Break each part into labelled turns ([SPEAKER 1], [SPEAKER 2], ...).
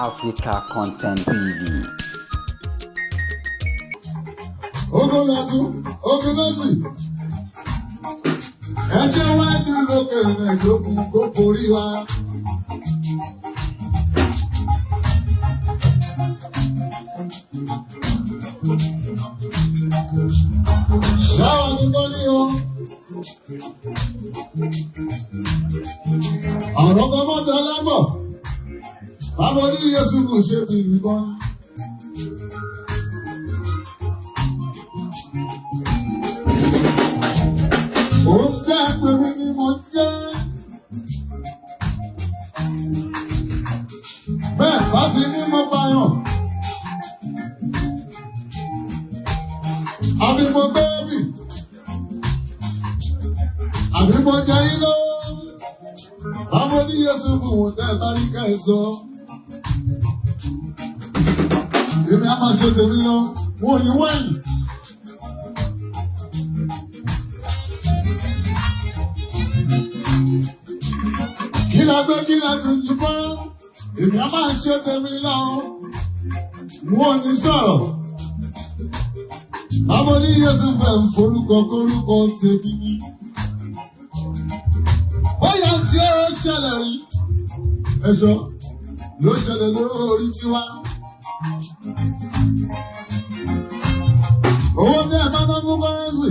[SPEAKER 1] Africa Content TV.
[SPEAKER 2] Ogun lọ́tún, ogun lọ́sì. Ẹ ṣe wá ní lókè ẹ̀ẹ́dógún kó forí wa. Ṣáwọn ti kọ́ ní o. Ọ̀rọ̀ kan mọ́tò alábọ̀. Báwo ní Yéṣu kò ṣe fi nìkan? Ó jẹ́ pèmí ni mo jẹ́. Bẹ́ẹ̀ bá ti ní mo payàn. Àbí mo gbé bì. Àbí mo jẹ yín lọ́wọ́. Báwo ní Yéṣu kò wọ́n tẹ́ ẹ bá rí ká ẹ sọ? Èmi á máa ṣe tèmi lọ, wọn ò ní wẹ̀yìn. Kí la gbé kí la dùn jù fọ́nrán? Èmi á máa ṣe tèmi lọ, wọn ò ní sọ̀rọ̀. Báwo ní Yéṣu fẹ́ ń forúkọ kórúkọ tèmi ni? Ó yà tí ó ṣẹlẹ̀ rí. Ẹ̀ṣọ́ ló ṣẹlẹ̀ lórí tiwa. Owó ní ẹ̀ka náà fún kọ́rẹ́nsì.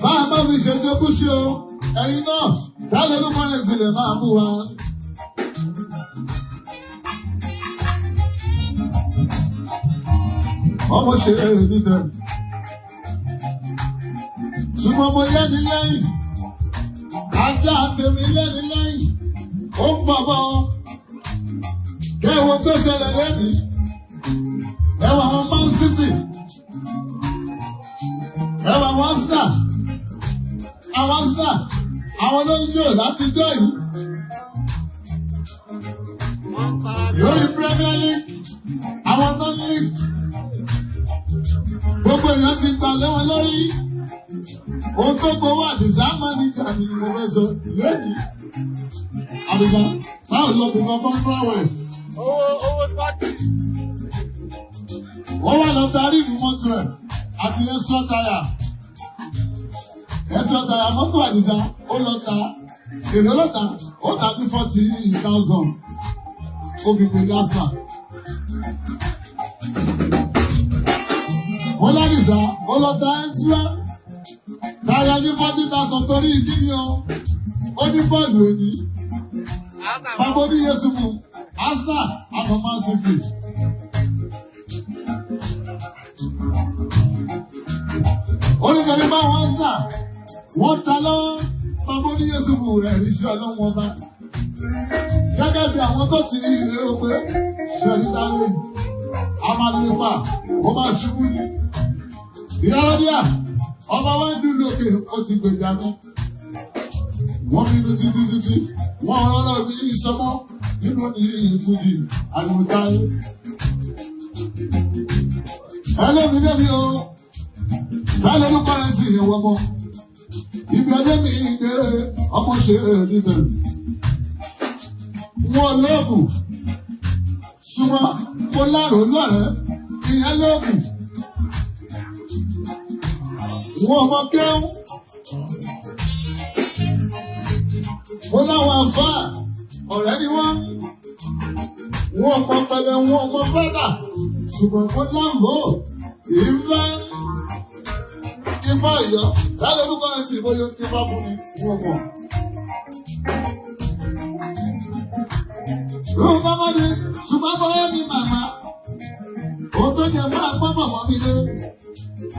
[SPEAKER 2] Bá a bá fi ṣètò kúṣe o, ẹ̀yin náà dálé ló kọ́rẹ́nsì lè máa mú wa. Ọmọ ṣe é níbẹ̀. Ṣùgbọ́n mo lẹ́ni lẹ́yìn. Ajá tèmi lẹ́ni lẹ́yìn. Ó ń bọ̀ bọ̀. Kẹ́wọ́n tó ṣẹlẹ̀ lẹ́nìí. Ẹwà wọn Man City. Ẹwà wọn Arsenal. Àwọn Arsenal. Àwọn ló ń yò láti jọ yìí. Lórí Premier League, àwọn non-league. Gbogbo èèyàn ti gbà lé wọn lórí. Ohun tó gbowó Àdìsá máníjà ni mo fẹ́ sọ lónìí. Àdìsá, báwo lọ bí wọn fọ́n fúláwẹ̀?
[SPEAKER 3] Owó owó spati.
[SPEAKER 2] Wọ́n wà lọ darí ìlú mọ́tò ẹ̀ àti extra tire. Extra tire mọ́tò Àdìsá ó lọ ta èrè ló ta ó ta ní 40,000 ó fi gbé yásà. Wọ́n ládìsá ó lọ ta extra tire ní 40,000 torí ìdíni o ó ní bọ́ọ̀lù èní. Bàbá oní Yéṣu mu Arsenal àmọ́ Man City. Oníkàní bá wọn sà, wọ́n ta lọ́wọ́, bàbá oníyẹ̀sùnmù rẹ̀ ríṣẹ́ ọlọ́run ọba. Gẹ́gẹ́ bí àwọn tó ti rí ìlérò pé ṣẹ̀rí sáré, a máa lè fà, ó máa ṣubú ni. Ìyálọ́díà, ọba wa ń dún lókè, ó ti gbèjà mi. Wọ́n bínú títí títí, wọ́n rán lọ bí ìsọmọ́ nínú ìfújì àlùmọ́táyé. Ẹlẹ́mi débi o. Báyọ̀ ló kọ́ra sí ìyẹn wọ́pọ̀. Ibi ọjọ́ mi ìgbéré ọmọ ṣe é níbẹ̀. Wọ́n lóògùn. Ṣùgbọ́n mo lárò lọ́rẹ̀ẹ́ ìyẹn lóògùn. Wọ́n ọmọ kéwú. Mo láwọn àfáà ọ̀rẹ́ ni wọ́n. Wọ́n ọmọ pẹlẹ wọ́n ọmọ fẹ́dà. Ṣùgbọ́n mo láǹbò ìfẹ́. Ifá ìyọ́, láti orúkọ rẹ̀ sì bóyá ifá fún mi, wọ́n mọ̀. Lóòótọ́ bá ní, ṣùgbọ́n bóyá ní màmá, òun tó jẹ máa pọ́n màmá mi lé.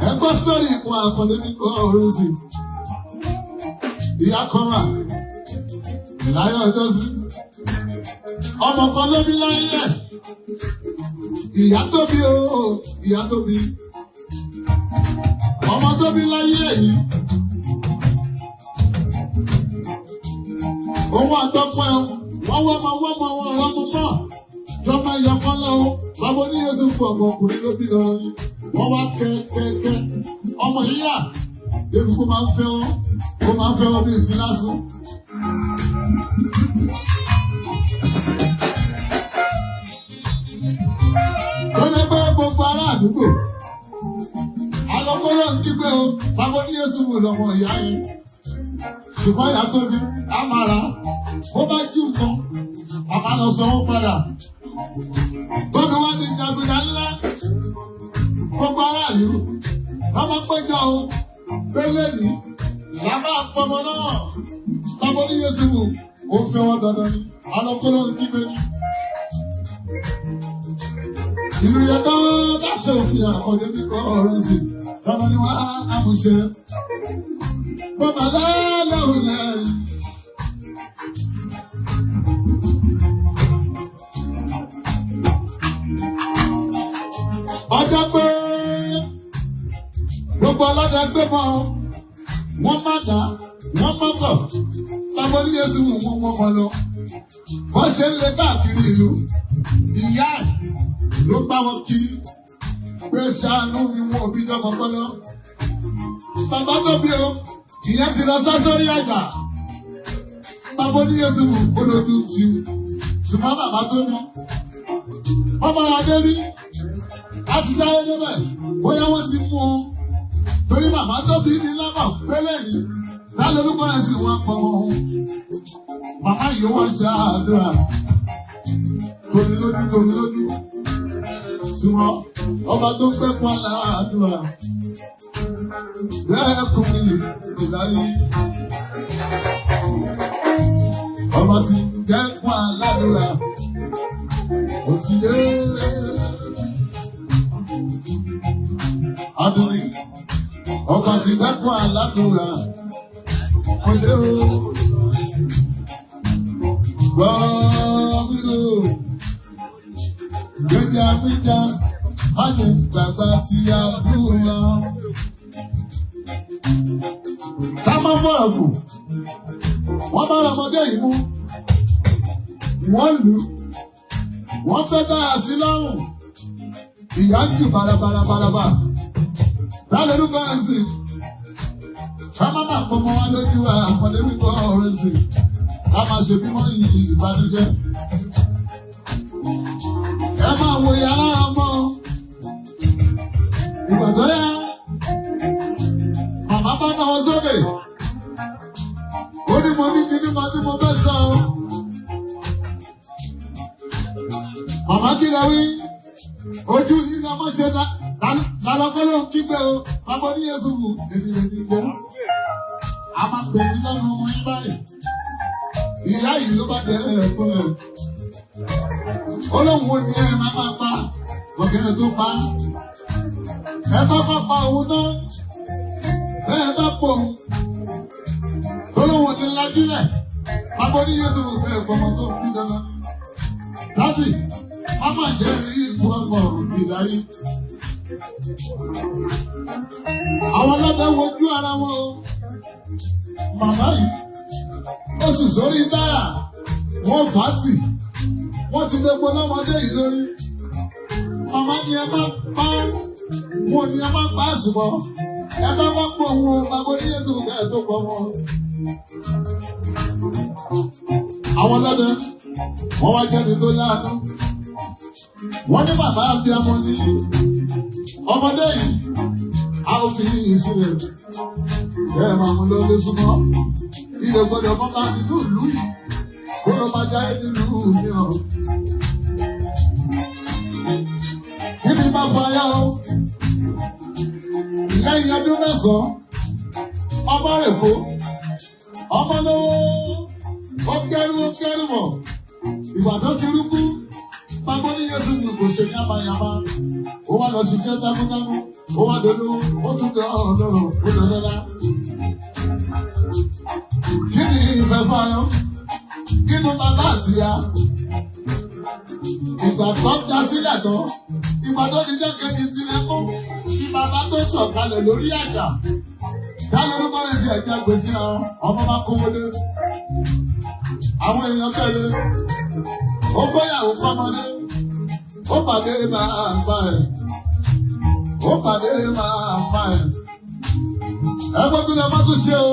[SPEAKER 2] Ẹ gbọ́ sórí ìkun àkọlé ní kọ́ ọ̀rọ̀ sí. Ìyá kan wà, láyé ọjọ́ sí. Ọmọ kan ló bí láyé ẹ̀. Ìyá tó bí o, ìyá tó bí. Ọmọ tó bí láyé yìí. Òun àtọ́pọ̀ ẹ̀ wọ́n wọ́mọ wọ́mọ wọn ọ̀rọ̀mọ mọ́. Jọba ìyọkọ́ lọ́wọ́. Bàbá oníyẹ̀sù fún ọmọkùnrin ló bí lọ́rọ́ ni. Wọ́n wá kẹ́kẹ́kẹ́. Ọmọ yìí yà. Débi kó máa ń fẹ́ wọn. Kó máa ń fẹ́ wọn bíi ti lásán. àdúgbò. Alọ́kọ́lọ́ ń kígbe o, bàbá ní Yéṣu wò lọ́mọ ìyá yẹn. Ṣùgbọ́n ìyá tó ní, á máa ra. Ó bá jí nǹkan, màmá lọ sanwó padà. Tóbi wá ní jàgùdà ńlá. Gbogbo aráàlú, wọ́n máa péjọ o. Pélé ní, ìyá máa pọmọ náà. Bàbá ní Yéṣu wò, ó fẹ́ wọn dandan ni. Alọ́kọ́lọ́ ń kígbe ní. Ìlú yẹn tó bá ṣe òfin àkọlé kíkọ́ ọ̀rọ̀ sí lọ́mọ ni wọ́n á mú ṣe. Bọ́mọ lọ́lọ́run lẹ́yìn. Ọjọ́ pé gbogbo ọlọ́dẹ gbé mọ́ wọ́n má dá wọ́n mọ́kọ̀ bàbá oníyẹ̀sùn wọ́n wọ́n wọn lọ. Wọ́n ṣe ń lé káàkiri ìlú ìyá ẹ̀ ló bá wọn kiri pé ṣàánú mi wọn òbí jọmọ pọlọ. Bàbá tó bí o, ìyẹn ti lọ sá sórí àjà. Bàbá oníyẹsùn olójú ti ṣùgbọ́n bàbá tó ní. Ọmọ adé rí, a ti sáré débẹ̀, bóyá wọ́n ti mú un. Torí bàbá tó bí ní lábà pélé ní, lálẹ́ orúkọ rẹ̀ sì wọ́n pọ̀ wọn. Màmá yìí wọ́n ṣe àdúrà. Torí lójú torí lójú. Ṣùgbọ́n ọba tó fẹ́ fún aláàdúrà bẹ́ẹ̀ kún mi lè láyé. Ọba tí jẹ́ fún aládùúrà kò sí dé. Adúrí ọba tí jẹ́ fún aládùúrà kò dé o. Gbọ́ mi lò gbèjà gbèjà má ní gbàgbà tí a dúró. Ká má fọ̀rọ̀ kù, wọ́n bá ọmọdé yìí mú, wọ́n lù ú, wọ́n fẹ́ dára sí lọ́rùn, ìyá ń jù balabalabalaba. Lálẹ́ ló ń sìn, ká má má pọmọ wá lójú àpọ̀lẹ́ wípé ọ̀rẹ́ sìn, ká má ṣe bímọ yìí ìbànújẹ́. Ẹ máa wo ìyá lára ọmọ ìgbà tó yá màmá bá náwó sókè ó ní mo ní kíní kan tí mo fẹ́ sọ o màmá kí lè wí ojú yìí la má ṣe lálọ́kọ́ ló ń kígbe o bàbá ní Yéṣu wù èmi lè ní gbé a máa pè mí lẹ́nu ọmọ yín báyìí ìyá yìí ló bá dẹ̀ ẹ̀ fún ẹ. Olóhùn wo ni ẹ máa máa pa ọ̀gẹ̀dẹ̀ tó pa ẹ bá bá pa òun náà bẹ́ẹ̀ bá pọ̀ òun olóhùn ti lajú lẹ̀ bàbá ní Yéṣu wù bẹ́ẹ̀ fọmọ tó fi dandan sáfì má má jẹ́ rí ikú ọmọ ìdáyé. Àwọn ọlọ́dẹ wojú ara wọn o màmá yìí ó sùn sórí táyà wọ́n fà á tì wọ́n ti dẹ́gbó lọ́mọdé yìí lórí. Màmá ni ẹ má pa wọn ni ẹ má pa àṣùbọ̀ ẹ bá wá pọ̀ wọn bàbá oníyẹ̀sùn bẹ́ẹ̀ tó pọ̀ wọn. Àwọn ọlọ́dẹ wọ́n wá jáde tó láàánú. Wọ́n ní bàbá abiyamọ ní ọmọdé yìí a ó fi yìí sílẹ̀. Bẹ́ẹ̀ máa mú lọ lé súnmọ́. Ilé gbọ́dọ̀ mọ́ bá nínú ìlú yìí kó ló máa jáde nínú mìíràn. Kí ni máa fa ayá o? Lẹ́yìn ọdún mẹ́sàn-án, ọmọ rẹ̀ kó, ọmọ lówó, ó kẹ́rù mọ̀. Ìgbà tó ti rúkú, bàbá ní Yéṣu kò ṣe yámayàmá. Ó wá lọ ṣiṣẹ́ támútámú, ó wá dolówó, ó tún dọ̀ ọ̀dọ̀rọ̀, ó dọ̀dọ̀lá. Kí ni ìfẹ́ fáyọ́? Nínú bàbá àti ìyá ìgbà tó ń da sílẹ̀ tán ìgbà tó di jẹ́ kejì tilẹ̀ mú kí bàbá tó sọ̀kalẹ̀ lórí àjà dáná orúkọ rẹ̀ sí ẹ̀jẹ̀ gbèsè àwọn ọmọ bá kówó dé àwọn èèyàn tẹ̀lé ó gbéyàwó fọmọdé ó pàdé bàbá ẹ̀ ó pàdé bàbá ẹ̀ ẹgbẹ́ tó lè má tún ṣe o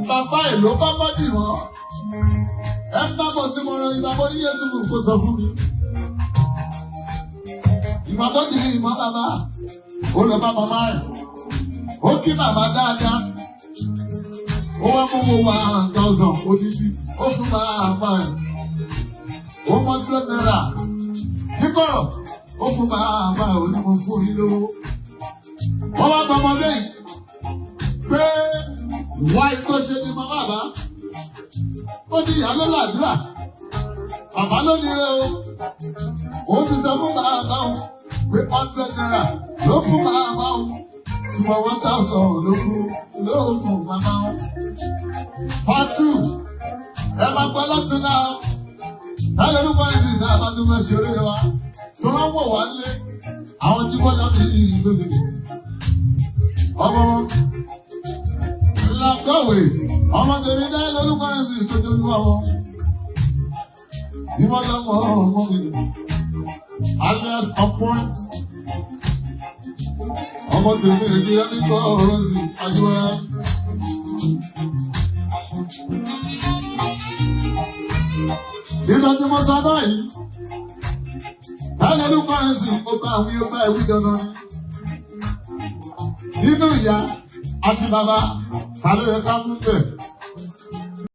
[SPEAKER 2] bàbá ẹ̀ ló bá bá dì wọ́n. Ẹ bá bọ̀ tí mo rán ibà bọ́ ní Yéṣu kò sọ fún mi. Ìgbà tó dìrí ìmọ̀ bàbá, ó lọ bá màmá rẹ̀. Ó kí bàbá dáadáa. Ó wá mú owó 1,000 odidi. Ó fún bàbá rẹ̀. Ó mọ ₦200. Nígbọ̀rọ̀, ó fún bàbá rẹ̀, ó ní mo fún yín lówó. Wọ́n wá bá ọmọdé yìí pé wá ikọ́ ṣe ni màmá bàbá. Ó ní ìyá ló làdúrà. Bàbá ló ní ire o. Òun ti sọ fún bàbá òun pé ₦100 ló fún bàbá òun. Ṣùgbọ́n 1,000 ló fún màmá òun. Part 2, ẹ máa gbọ́ lọ́tún náà. Táyọ̀ orúkọ yìí sì náà bá tún fẹ́ ṣeré wa. Tó rán wọ̀ wá lé. Àwọn tí wọ́n lábẹ́ yìí lóde. Ọmọ ńlá kọ̀wé. Ọmọ tèmi dá lórúkọ rẹ̀ sì tó tóbi wá wọn. Ìwọ́n lọ́mọ ọmọ mi. Alias on point. Ọmọ tèmi èjì rẹ̀ ní kọ́ ọ̀rọ̀ sí Ajíwọ́lá. Ìgbà tí mo sọ báyìí, táyọ̀ lórúkọ rẹ̀ sì ó bá àwọn yóò bá ìwí dandan ni. Nínú ìyá àti bàbá, ta ló yẹ ká mú bẹ̀?